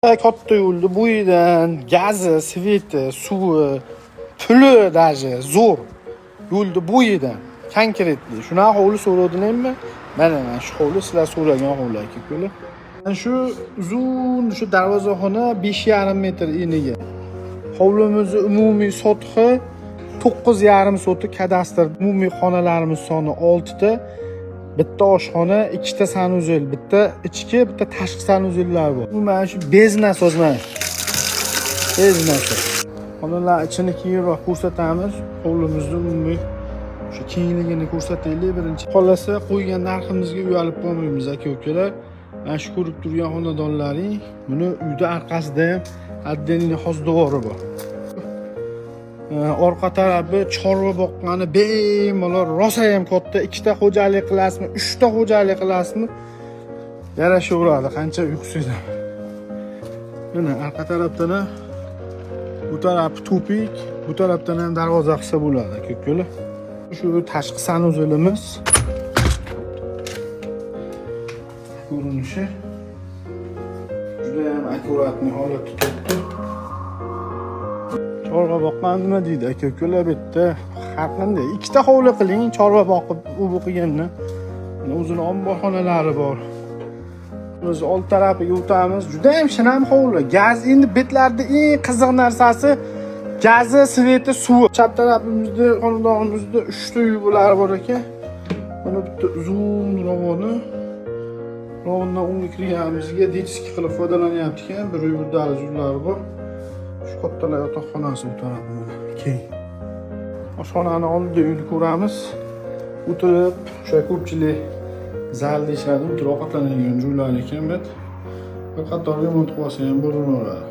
Katta yo'lni bo'yidan gazi, свет i, suvi, puli даже zo'r. Yo'lni bo'yidan конкретный. Shunaqa hovli so'radinglarmi? Mana shu hovli sizlar so'ragan hovli, aka-ukalar. Mana shu uzun shu darvozaxona 5,5 metr eniga. Hovlimizni umumiy sotixi 9,5 sotik kadastr. Umumiy xonalarimiz soni 6 ta. Bitta oshxona, ikkita санузел, bitta ichki, bitta tashqi санузел lar bor. Bu mana shu без насос mana. Без насос. Xonalar ichini keyinroq ko'rsatamiz. Hovlimizni umumiy shu kengligini ko'rsataylik birinchi. Xolasa, qo'ygan narximizga uyalib qolmaymiz, aka-ukalar. Mana shu ko'rib turgan xonadonlaring, buni uyda orqasida ham отдельный xozdvori bor. Orqa tarafi chorva boqqani bemalol, rosa ham katta. Ikkita xo'jalik qilasizmi, uchta xo'jalik qilasizmi, yarashaveradi qancha uy qilsangiz ham. Mana orqa tarafdan ham, bu tarafi тупик, bu tarafdan ham darvoza qilsa bo'ladi, aka-ukalar. Shu tashqi санузел imiz ko'rinishi juda ham аккуратный holatda turibdi. Chorva boqqan nima deydi, aka ukalar, bu yerda har qanday ikkita hovli qiling, chorva boqib u bu qilganni. Mana o'zini omborxonalari bor. Biz old tarafiga o'tamiz. Juda ham shinam hovli. Gaz endi betlarda eng qiziq narsasi gazi, свет i, suvi. Chap tarafimizda xonadonimizda uchta uy bo'lari bor ekan. Mana bitta uzun rovoni. Rovondan o'ngga kirganimizga детский qilib foydalanyapti ekan. Bir uy, bir dahliz uylari bor. Shu kattalar yotoqxonasi bu tarafi, mana keng. Oshxonani oldida uyni ko'ramiz. O'tirib, o'sha ko'pchilik zal deyishadi, o'tirib ovqatlanadigan joylar ekan bu. Bir qator remont qilib olsa ham bo'laveradi.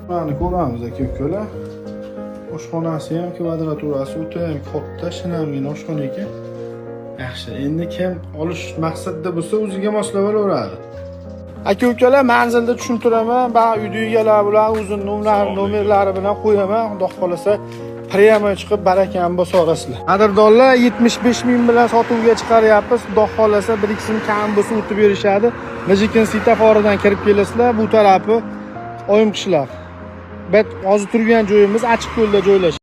Mana ko'ramiz, aka ukalar. Oshxonasi ham kvadraturasi o'ta ham katta, shinamgina oshxona ekan. Yaxshi, endi kim olish maqsadida bo'lsa, o'ziga moslab olaveradi. Aka ukalar, manzilda tushuntiraman. Ba uyda egalari bilan o'zini nomerlari bilan qo'yaman. Xudo xohlasa, прямо chiqib barakani bosa olasizlar. Qadrdonlar, 75 ming bilan sotuvga chiqaryapmiz. Xudo xohlasa, bir ikki so'm kam bo'lsa o'tib berishadi. Mijikin svetoforidan kirib kelasizlar. Bu tarafi Oyim qishloq. Bet hozir turgan joyimiz Achchiqko'lda joylashgan.